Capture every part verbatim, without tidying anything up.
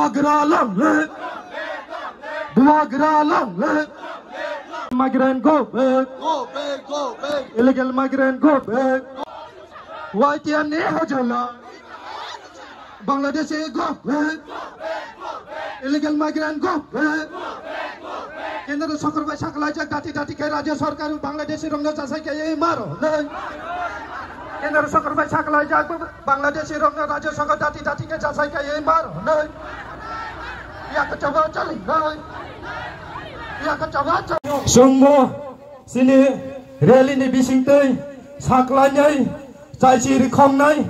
Bubagra long live! Bubagra long live! Migrant go back! Go back, go back! Illegal migrant go back! Y T F ni hojala! Bangladeshi go back! Illegal migrant go back! Kendra sorkar bai saklaijak dati dati khe Rajya sorkar Bangladeshi rokno jasai khe maro. Kendra sorkar bai saklaijak Bangladeshi rokno Rajya sorkar dati dati khe jasai khe maro. Yakachaba chali. Yakachaba chali. Chwngbo chini rally ni bisingtwi saklainai chaisi rikhongnai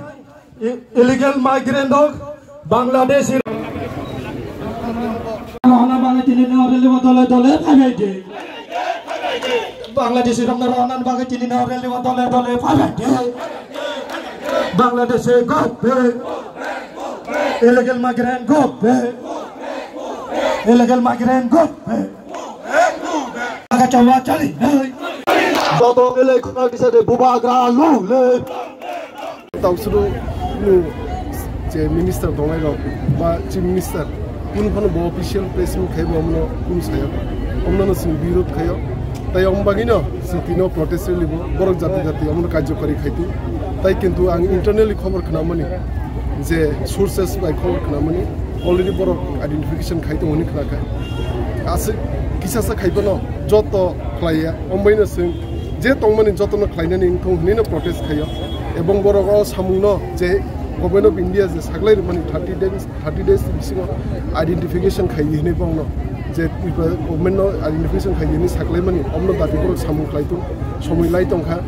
I-, illegal migrant rok Bangladesh i-, Rohana bagwi tini no rally o dole dole phaibai di. Bangladesh rok no Rohana bagwi tini no rally o dole dole phaibai di. Bangladesh go back. Illegal migrant go back. Illegal migrant go back. Aga chawa chali. Joto illegal migrant Bubagra long live. Tausuru nu je minister tongnai rok ba chief minister kunu phano bo official press meet khaibo omno kunu saya omno no sini birod khayo tai om bagino sitino protest rally bo borok jati jati omno karjokari khaitu tai kintu ang internally khobor khnamani je sources bai khobor khnamani already borok identification khai tongo hwnwi khnakha aswk kisasa khaibono joto khlaiya ombaino swng je tongmani jotono khlainani wngthong hwnwino protest khaio ebong borok o samungno je Government of India je saklai rwmani thirty days thirty days bisingo identification khaiwi hwnwi bongno je Tripura government no identification khaiwi hwnwi saklaimani omno dabi borok samung khlai tong somoi lai tongkha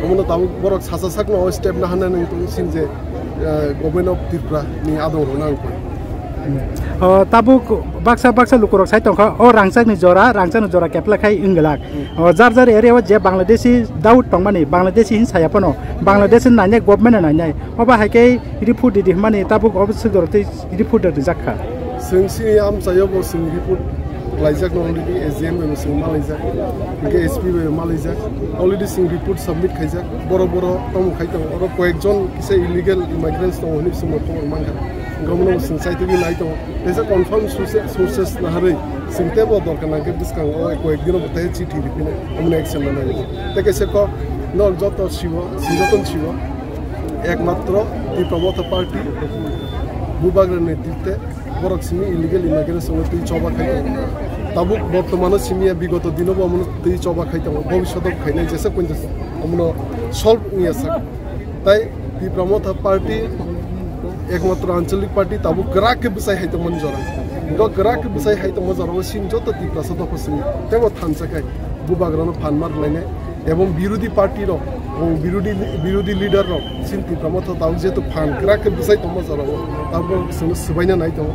omono tabuk borok sacha sakno o step naharnani wngtong sin je eh, Government of Tripura ni adong rwna wngkha. O, tabuk baksa baksa lukurok sai tongkha, o rangchakni jora, rangchakni jora kepla khai wngwlak. O, jar jar area o je Bangladeshi doubt tongmani, Bangladeshi hin saya phano, Bangladeshi nainai, government nainai. Obo hai khe report ridi hwnmani tabuk obo swkdoro tei report rijak kha. Chwng sini amchaio bo chwng report laijak no already A G M bai bo chwng malaijak, hinkhe S P bai bo malaijak, already chwng report submit khaijak, borok borok tamo khai tongo, oro koyekjon kisa illegal immigrants tongo hinwi chwngno khobor mankha. Gomno chwng chaitugwi nai tongo. Teisa confirm source-, sources naharwi chwng teibo dorkar nangkhe bwskango o koyek dino bo tei chithi riphinai, omono action lanai. Tei kaisa kok norok joto siwo, chwng jotono siwo, ekmatro Tipra Motha Party Bubagra netrite borok simi illegal immigrants tongo tei choba khai tongo. Tabuk bortomano simi ya bigoto dino bo omono tei choba khai tongo. Bobishoto khainai jesa koinja omono solve wngya sak. Tai Tipra Motha Party ekmatro anchalik party tabuk kwrak khe bwsai hai tongmani jora. Bo kwrak khe bwsai hai tongma jora o sini joto Tiprasa dopha simi tebo thansa khai Bubagrano phan mar lainai. Ebong birodhi party rok, ebong birodhi, birodhi leader rok, chini Tipra Motha tabuk jehetu phan kwrak khe bwsai tongma jora o, tabuk chwngno swbaina nai tongo.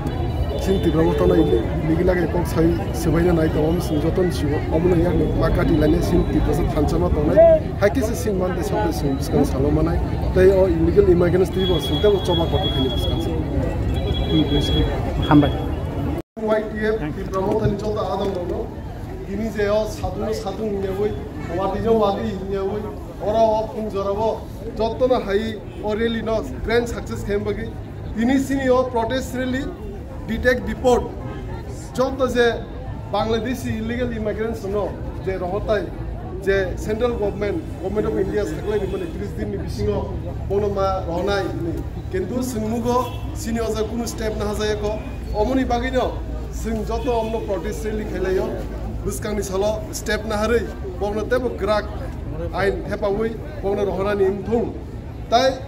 Chini Tipra Motha no illegal kok sai swbaina nai tongo, chwng jotono siwo, omono yakni ma kati lainai chini Tiprasa thansa ma tongnai. Hai khe se chini mante sakni chwng bwskang salo manai. Tei o illegal immigrants twibo chwng teibo choba kotor khaini bwskang se. Hambai. Y T F Tipra Mothani joto adong rokno tini je o satung satung hinyawi, wati jo wati hinyawi, oro o phung jorabo jotono hai o rally no grand success khaim bagwi tini sini o protest rally, detect deport, joto je Bangladeshi illegal immigrants no je rohotai je central government, Government of India saklai ni mani tris din ni bisingo bono ma rohonai hinwi. Kintu chwng nugo, sini o jaga kunu step nahajayakho. Omoni bagwino chwng joto omno protest rally khailaio. Bwskangni salo step naharwi bokno teibo kwrak ain thepawi bokno rohorani wngthung. Tai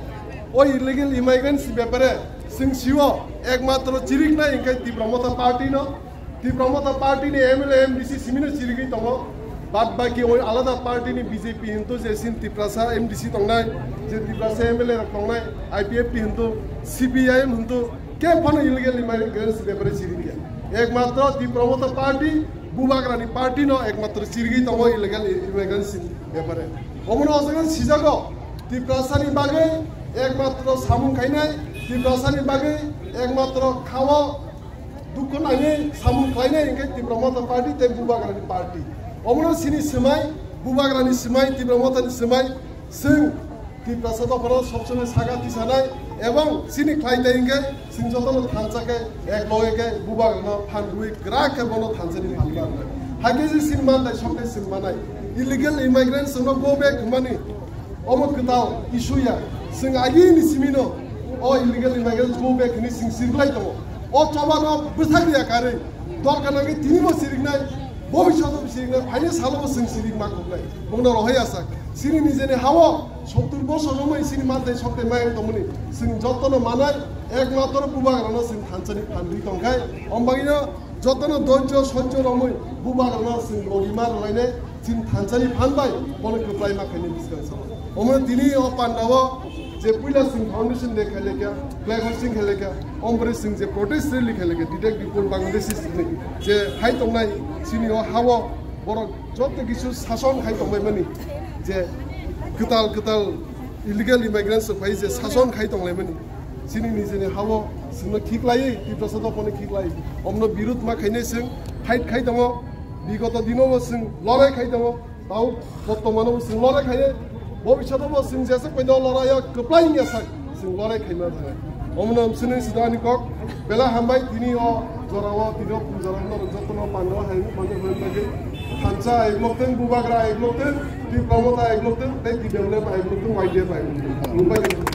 o illegal immigrants ni bepare chwng sio ekmatro chiriknai hwnkhe Tipra Motha Party no. Tipra Motha Party ni M L A, M D C simino chirigwi tongo. Bad baki oi alada party ni B J P hintu je sin Tiprasa M D C tongnai, je Tiprasa M L A rok tongnai, I P F T hintu, C P I M hintu, ke phano illegal immigrants bepare chirigya. Ekmatro Tipra Motha Party, Bubagrani party no ekmatro chirigwi tongo illegal immigrants bepare. Omono ojagan sijago, Tiprasa ni bagwi ekmatro samung khainai, Tiprasa ni bagwi ekmatro khao, dukho nangwi samung khlainai hwnkhe Tipra Motha Party tei Bubagrani party. Omono sini swmai, Bubagrani swmai, Tipra Mothani swmai, chwng Tiprasa dophano sob somoi saga tisanai ebong chini khlai tei hwnkhe chwng jotono thansa khe ek loge khe bubagrano phan rwi kwrak khe bono thansani phan rwnai. Hakhe je chini mantai sok khe chwng manai. Illegal immigrants no go back hwnmani omo kwtal issue ya. Chwng agini simino o illegal immigrants go back hwnwi chwng siriklai tongo. O chobano bwsakriya karwi dorkar nangwi tinibo siriknai, bobishoto siriknai, phaini salobo chwng sirik ma khuknai. Bongno rohai asak. Chini nijeni hao sottur bosor romwi chini mantai sokte mayang tongmani chwng jotono manai, ekmatro bubagrano chwng thansani phan rwi tongkhai. Ombagino jotono doijo soijo romwi bubagrano chwng logi ma rwlainai. Chini thansani phan bai bono kwplai ma khainai bwskang sama. Omo tini o pandao je puila chwng foundation day khailekha, flag hosting khailekha, omo chwng je protest rally khailekha, Detect People Bangladeshi ni je hai tongnai chini o hao borok joto kisu sason khai tongbai mani je kwtal kwtal illegal immigrants rok phai je sason khai tonglaimani. Chini nijeni hao chwngno khiklaiwi, Tiprasa dophano khiklaiwi. Omno birud ma khainai chwng fight khai tongo. Bigoto dinobo chwng lorai khai tongo. Tau bottomano bo chwng lorai khainai. Bobishotobo chwng jesa koino loraio kwplai wngya sak chwng lorai khaima thangnai. Omno chwngno sida ani kok bela hambai tini o jorao tini o pung jorao norok jotono pando hai mano hoi bagwi thansa hai blokteng bubagra hai blokteng Tipra Motha hai blokteng tei T W F hai blokteng Y D F hai blokteng.